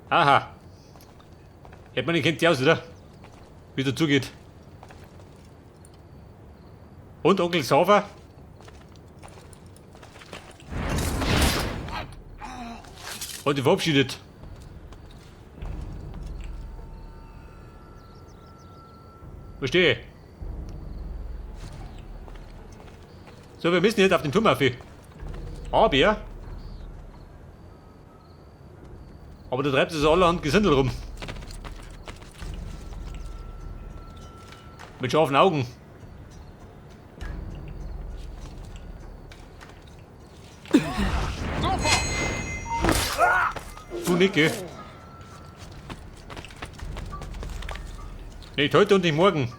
Aha. Hätte man nicht kennt die aus, oder? Wie der zugeht. Und Onkel Xaver? Hat dich verabschiedet. Verstehe. So, wir müssen jetzt auf den Turm auf. Aber. Aber da treibt sich so allerhand Gesindel rum. Mit scharfen Augen. Du Nicke. Nicht heute und nicht morgen.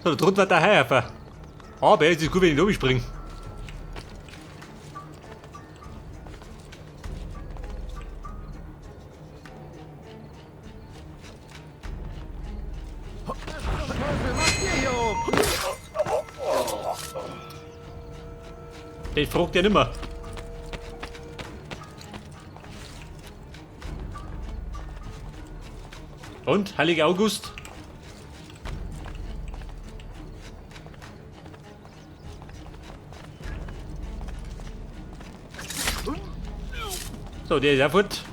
So, der drunter wird der helfen. Aber es ist gut, wenn ich oben springe. Ich frag dir nimmer. Und, Heiliger August? So, der ist auch fort.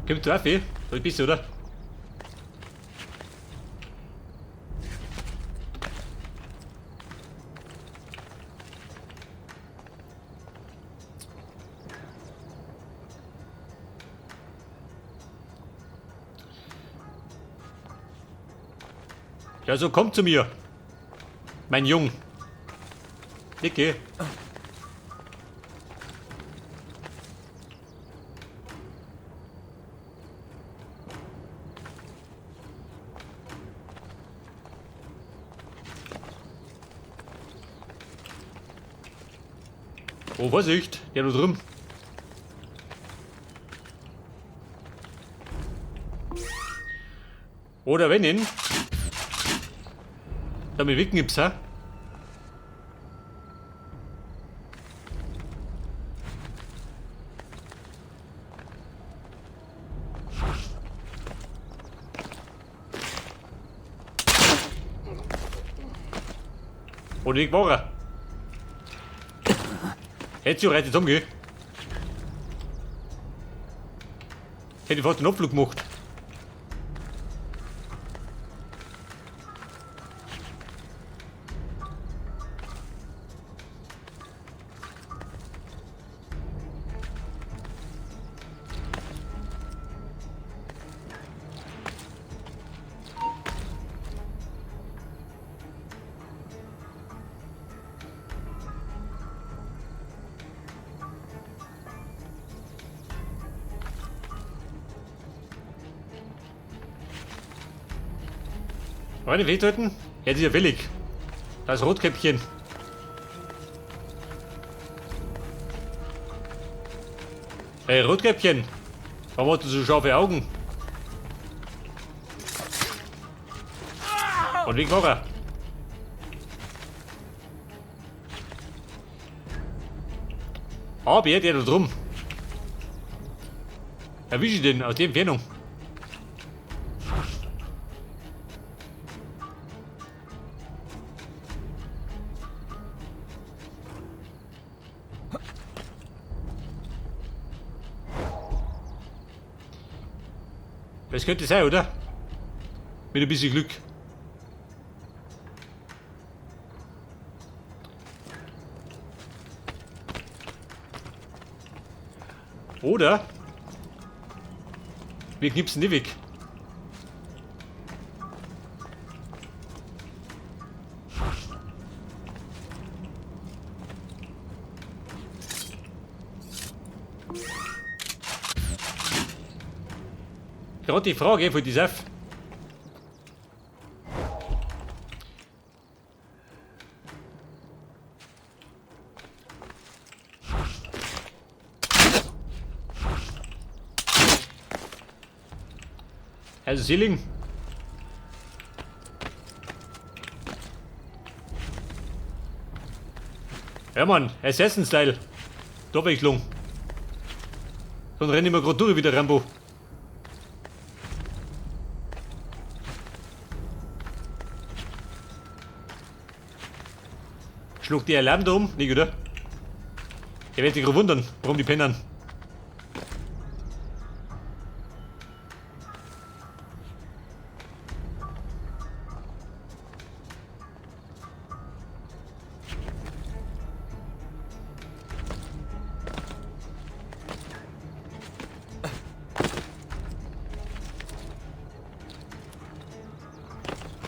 Kommt drauf, eh? Da bist du, oder? Ja, so komm zu mir. Mein Jung. Dicke. Oh, Vorsicht, der da drin. Oder wenn ihn. Damit wicken gibt's, hä? Oder ich war er. Hätte ich auch jetzt umgehen. Hätte ich fast den Abflug gemacht. Meine festhalten? Ja, das ist ja billig. Das Rotkäppchen. Hey, Rotkäppchen. Warum hast du so scharfe Augen? Und wie war er? Aber der da drum. Erwische ich den aus der Entfernung. Das könnte sein, oder? Mit ein bisschen Glück. Oder wir knipsen die weg. Gerade die Frage von dieser. Also Seeling. Ja Mann, Assassin-Style. Abwechslung. Dann renne ich mir grad durch wie der Rambo. Schlug die Alarm da um? Nicht, oder? Ihr werdet sich gerade wundern, warum die pennen.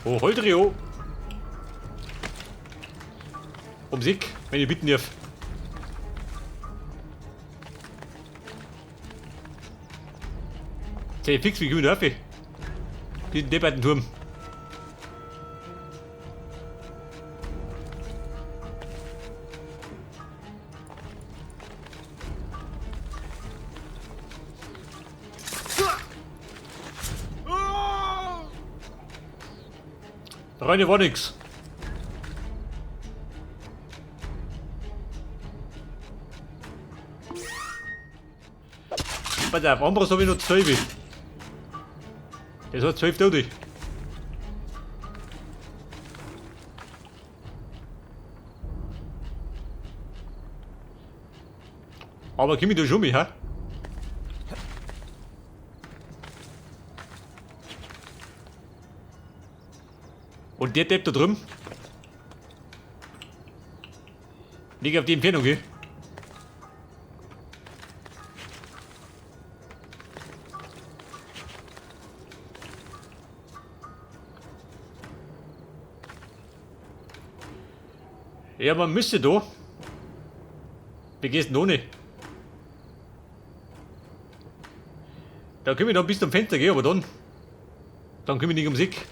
Oh, Holdrio! Ums Eck, wenn ich bitten darf. Sehr fix, wie komme ich da rauf? Diesen depperten Turm. Da rein war nix. Pass auf, Ambros habe ich noch 12. Das hat 12 Tote. Aber komm ich da schon mit, hä? Und der Depp da drüben? Liegt auf die Entfernung, gell? Ja, man müsste da. Wie gehst denn ohne? Da können wir dann bis zum Fenster gehen, aber dann. Dann können wir nicht ums Eck.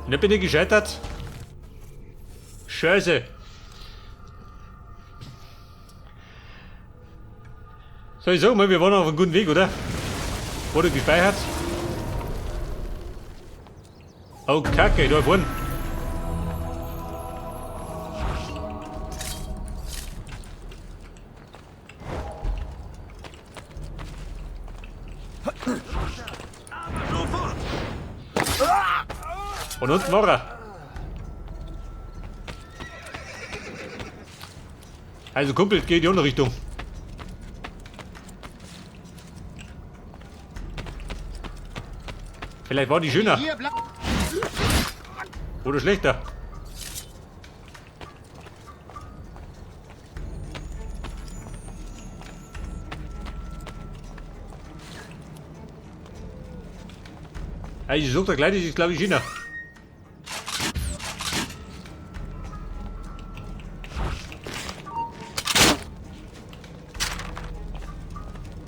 Und da bin ich gescheitert. Scheiße. So, ich sag mal, wir waren auf einem guten Weg, oder? Wurde gespeichert. Oh, Kacke, da vorne. Und unten war er. Also Kumpel, geht in die andere Richtung. Vielleicht war die schöner. Oder schlechter. Also ich suche da gleich, das ist glaube ich schöner.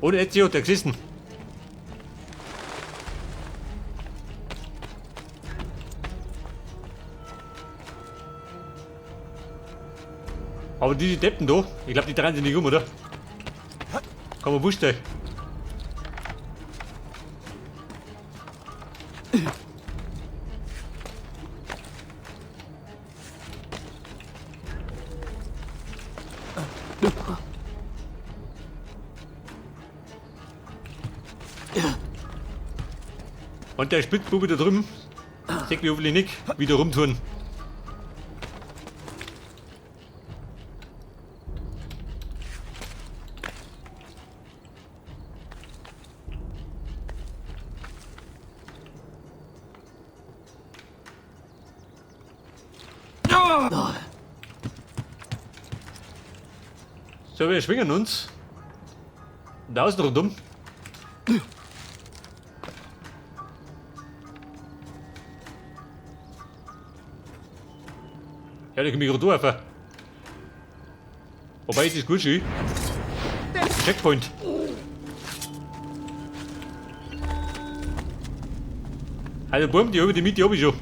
Ohne Ezio, der gesessen. Aber diese Deppen da, ich glaub, die drehen sich nicht um, oder? Kann man wurscht sein. Und der Spitzbube da drüben, sieht mich hoffentlich nicht, wieder rumtun. So, wir schwingen uns. Da außen rundum. Ja, da komm ich gerade durch. Wobei, jetzt ist gut schön. Checkpoint. Also, Bumm, die habe ich die Mitte hab ich schon.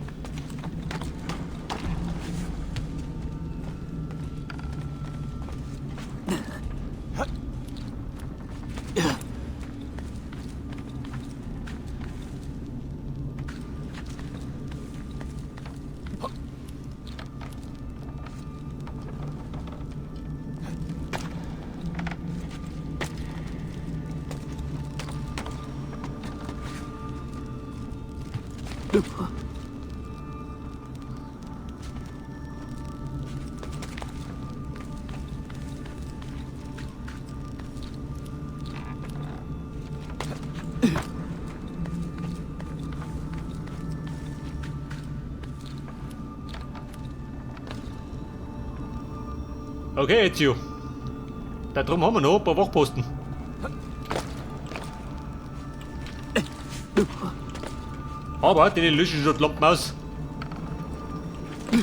Okay, Ezio. Da drum haben wir noch ein paar Wachposten. Aber die löschen schon die Lampen aus. Die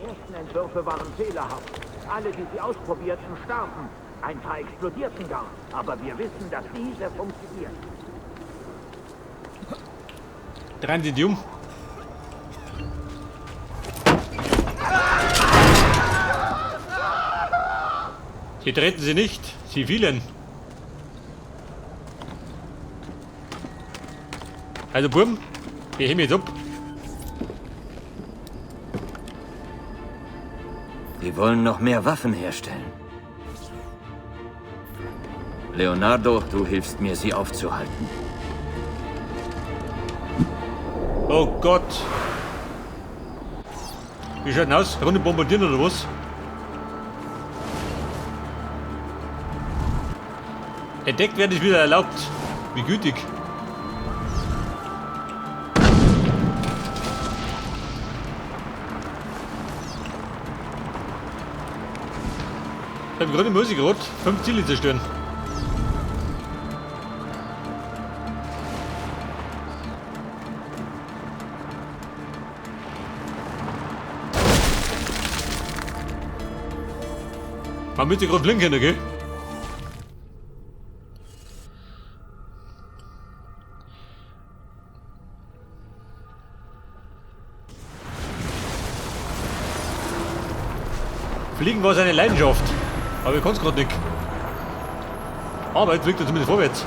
ersten Entwürfe waren fehlerhaft. Alle, die sie ausprobierten, starben. Ein paar explodierten gar. Aber wir wissen, dass diese funktioniert. Drehen Sie die um. Sie treten sie nicht, sie fielen. Also Burm, wir heben jetzt ab. Die wollen noch mehr Waffen herstellen. Leonardo, du hilfst mir, sie aufzuhalten. Oh Gott. Wie schaut denn aus? Runde bombardieren oder was? Entdeckt werden ist wieder erlaubt. Wie gütig. Im Grunde muss ich gerade 5 Ziele zerstören. Man müsste gerade blinken, okay? Fliegen war seine Leidenschaft, aber ich kann's grad nicht. Aber jetzt fliegt er zumindest vorwärts.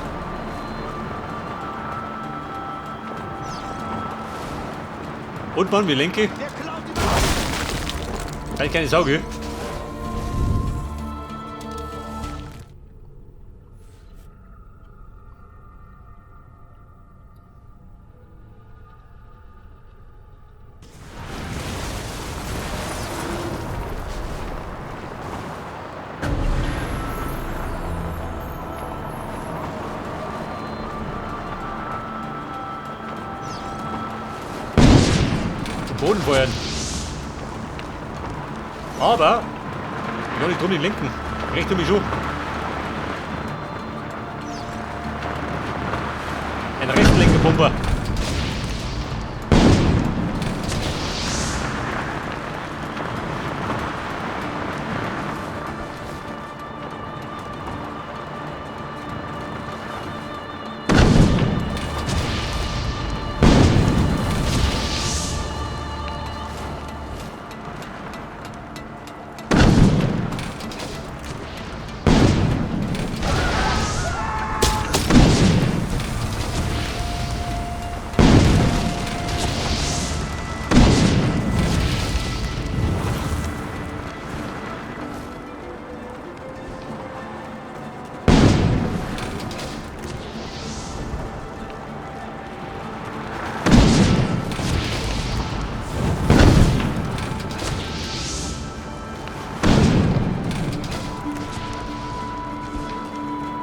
Und Mann, wie lenke? Halt keine Sau, gell? Boden feuern. Aber ich kann nicht drum nicht lenken. Recht um mich schon. Ein Rechtlenkerbomber.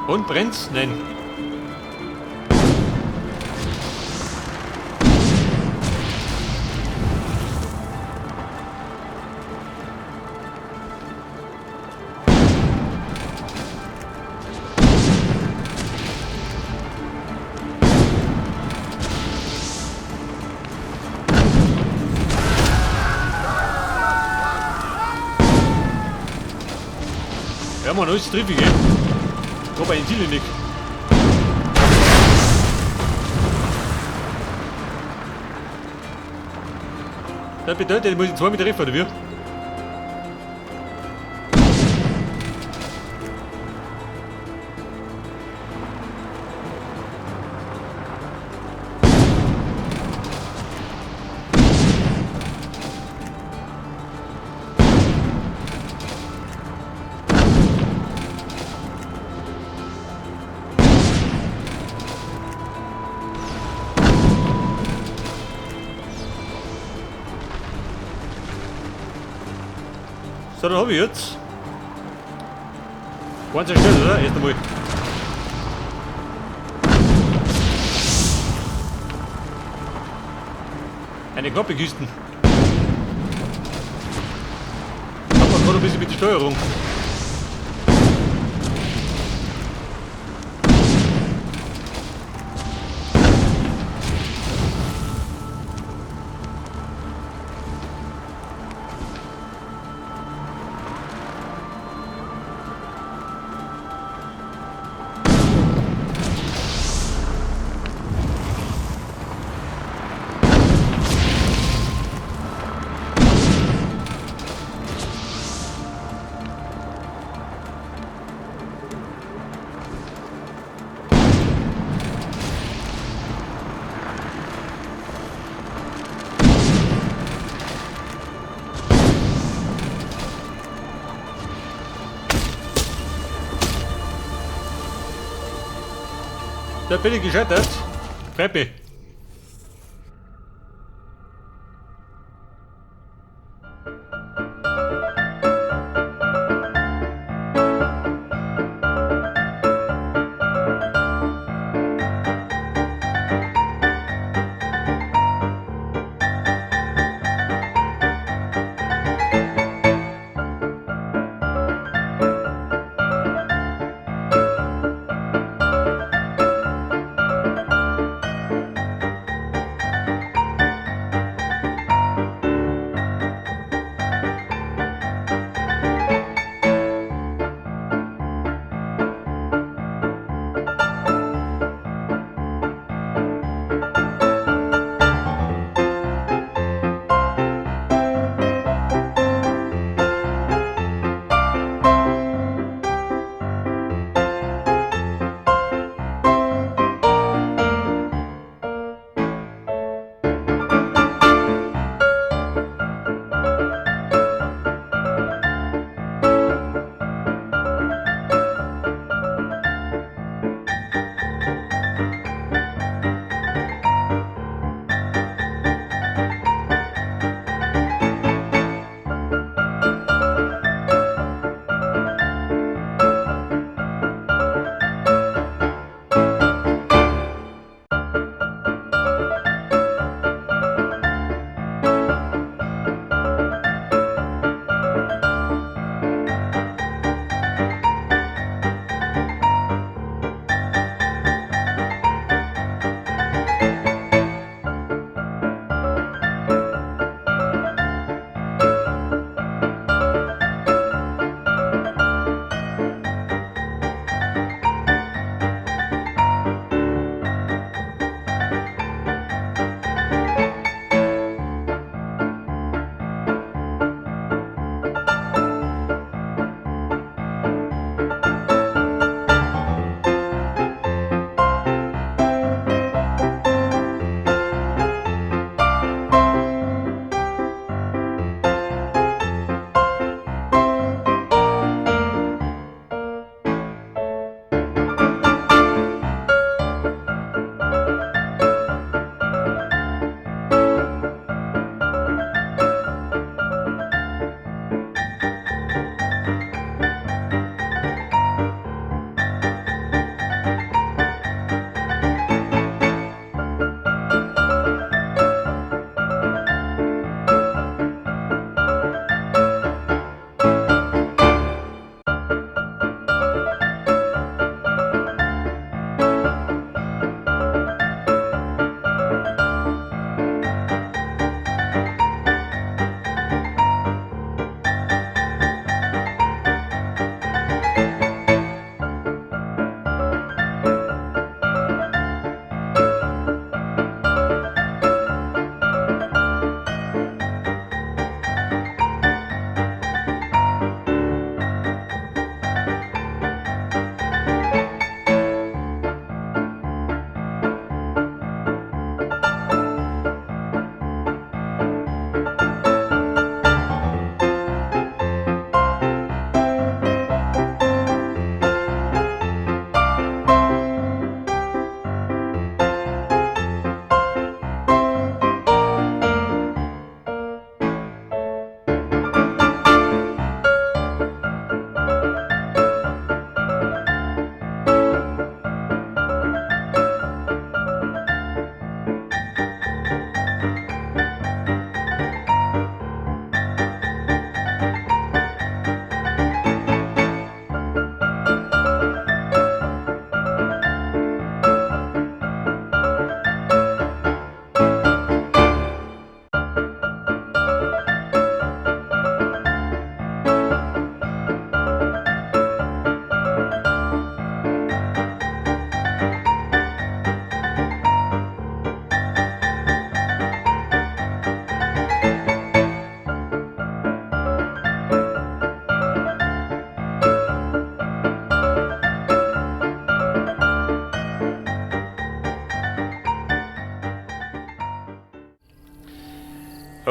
Und brennt's? Nein. Ja, man, alles triffig, ey. Ich hab einen Ziele nicht. Das bedeutet, ich muss jetzt 2 Meter treffen, oder wie? So, dann hab ich jetzt. Ganz zerstört, oder? Erst einmal. Eine knappe Kiste. Gerade ein bisschen mit der Steuerung. Da bin ich gescheitert. Pepe.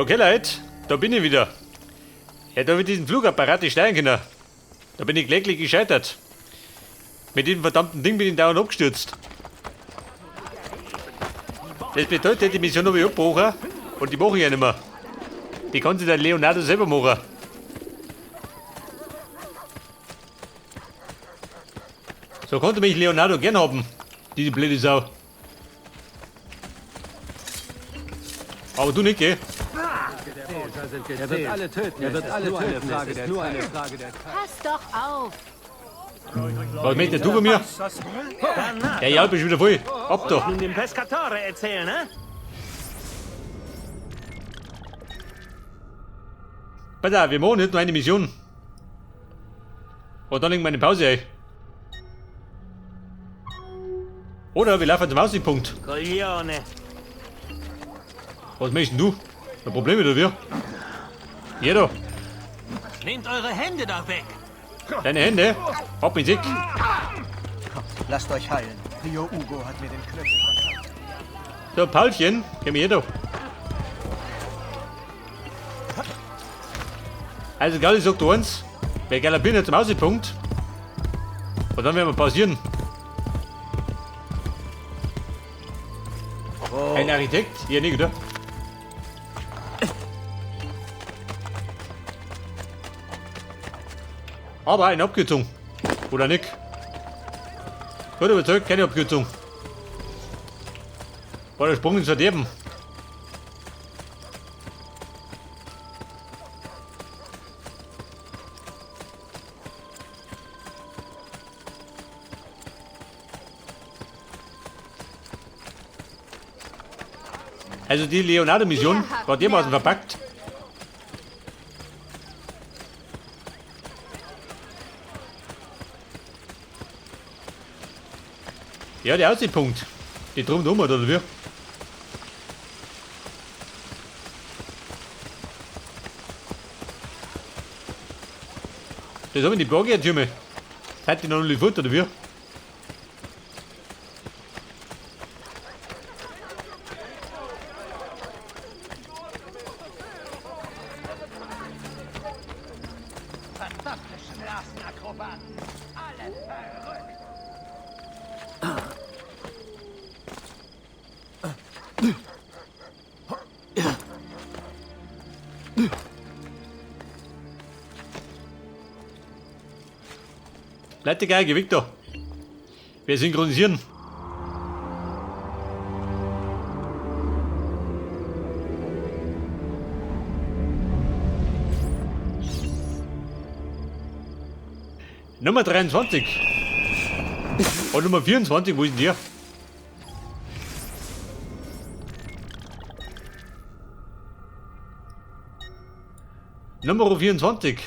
Okay, Leute, da bin ich wieder. Ja, da mit diesem Flugapparat nicht steigen können. Da bin ich kläglich gescheitert. Mit diesem verdammten Ding bin ich dauernd abgestürzt. Das bedeutet, die Mission habe ich abgebrochen und die mache ich ja nicht mehr. Die kann sich der Leonardo selber machen. So konnte mich Leonardo gern haben, diese blöde Sau. Aber du nicht, gell? Er wird alle töten. Er wird alle töten. Es ist nur eine Frage der Zeit. Pass doch auf! Was möchtest du von mir? Ja, ja, bist wieder voll. Ab da. Nun dem Pescatore erzählen, ne? Pass auf, wir machen jetzt noch eine Mission. Und dann legen wir eine Pause ein. Oder wir laufen zum Aussichtspunkt. Coglione. Was möchtest du? Ein Problem mit dir? Jeder. Nehmt eure Hände da weg. Deine Hände. Ab ins Eck. Lasst euch heilen. Rio Ugo hat mir den Knöchel verkauft. So, Paulchen, komm her da. Also, Galli sagt eins, wir galoppieren jetzt zum Aussichtspunkt. Und dann werden wir pausieren. Ein Architekt? Ja, nicht, oder? Aber eine Abkürzung. Oder nicht? Gut überzeugt, keine Abkürzung. War der Sprung ins Verderben. Also die Leonardo-Mission war dermaßen verpackt. Ja, der Aussichtspunkt. Die drum drum, oder wie? Das haben die Borgia-Türme. Seid ihr noch nicht fort, oder wie? Verdammte Straßenakrobaten! Alle verrückt! Bleibt der Geige, Victor. Wir synchronisieren. Nummer 23. Und Nummer 24, wo ist denn der? Nummer 24.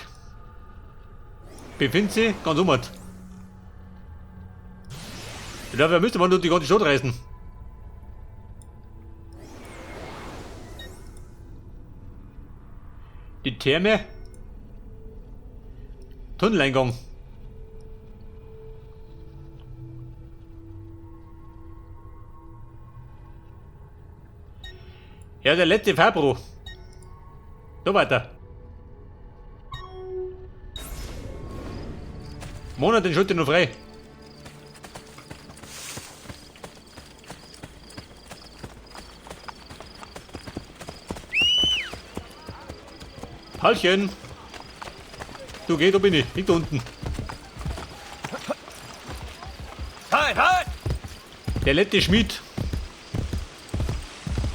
Befindet sich ganz um. Dafür müsste man nur die ganze Stadt reißen. Die Therme. Tunneleingang. Ja, der letzte Fabro. So weiter. Monat den Schulter noch frei. Paulchen! Du geh, da bin ich. Liegt da unten. Halt, halt! Der letzte Schmied.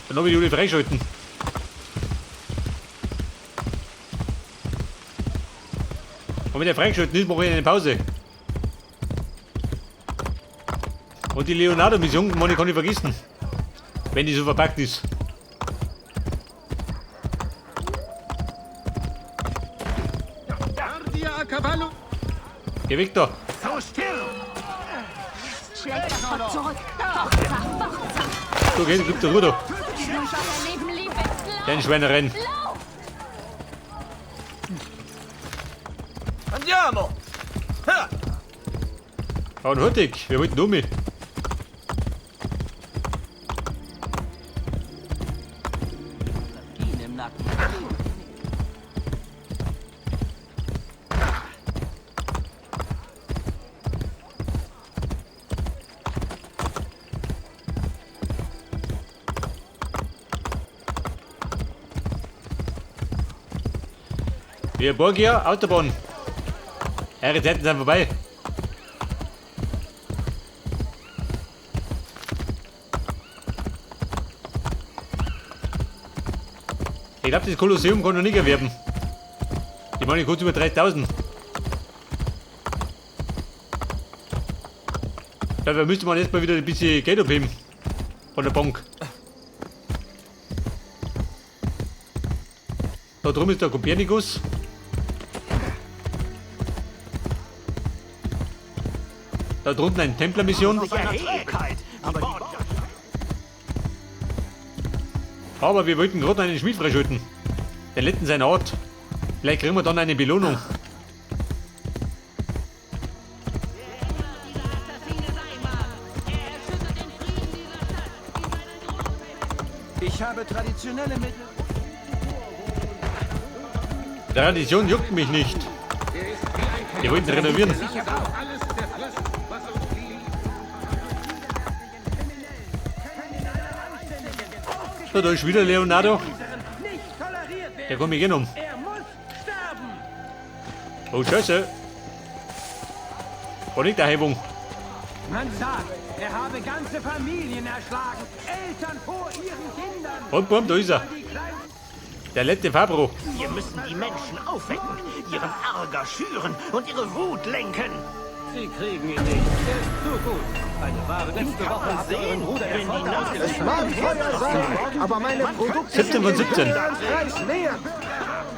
Dann hab ich die alle freischalten. Und wenn der freigeschalten ist, mache ich eine Pause. Und die Leonardo-Mission kann ich vergessen. Wenn die so verpackt ist. Geh weg da. So still! Schlägt das Volk zurück! Forza, forza! So, geh, gib dir Ruhe da. Deine Schweinereien. Lauf! Andiamo! Ha! Und hurtig, wir wollten um mich. Im Nacken. Wir Borgia, Autobahn. Eure Zeiten sind vorbei. Ich glaube, das Kolosseum kann noch nicht erwerben. Die machen kurz über 3000. Dafür müsste man erstmal wieder ein bisschen Geld abheben. Von der Bank. Da drum ist der Kopernikus. Da drunten eine Templermission. Aber wir wollten gerade einen Schmied freischalten. Den letzten seiner Art. Vielleicht kriegen wir dann eine Belohnung. Ich habe traditionelle Mittel. Tradition juckt mich nicht. Wir wollten renovieren. So, da ist wieder Leonardo. Der kommt mich eh um. Oh, Scheiße. War nicht der Hebung. Man sagt, er habe ganze Familien erschlagen, Eltern vor ihren Kindern. Und bumm, da ist er. Der letzte Fabro. Wir müssen die Menschen aufwecken, ihren Ärger schüren und ihre Wut lenken. Sie kriegen ihn nicht. Er ist zu gut. Eine wahre letzte Woche habt ihr euren Bruder der Folter Es mag teuer sein, aber meine Produkte 17 von 17. Preis wert.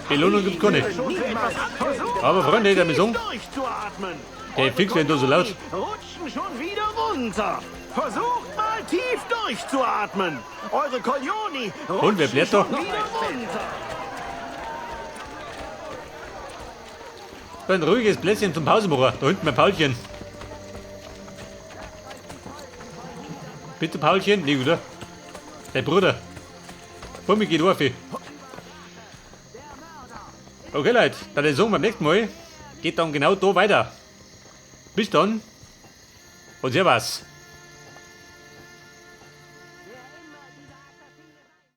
Belohnung gibt's gar nicht. Aber Freunde, der Missung, der Fix werden da so laut. Rutschen schon wieder runter. Versucht mal tief durchzuatmen. Eure Koljoni Und wer blärt da? wieder runter. So ein ruhiges Plätzchen zum Pausenmacher. Da hinten mein Paulchen. Bitte Paulchen? Nee, oder? Dein Bruder. Vor mir geht auf. Okay, Leute, dann der Song beim nächsten Mal geht dann genau da weiter. Bis dann und servus.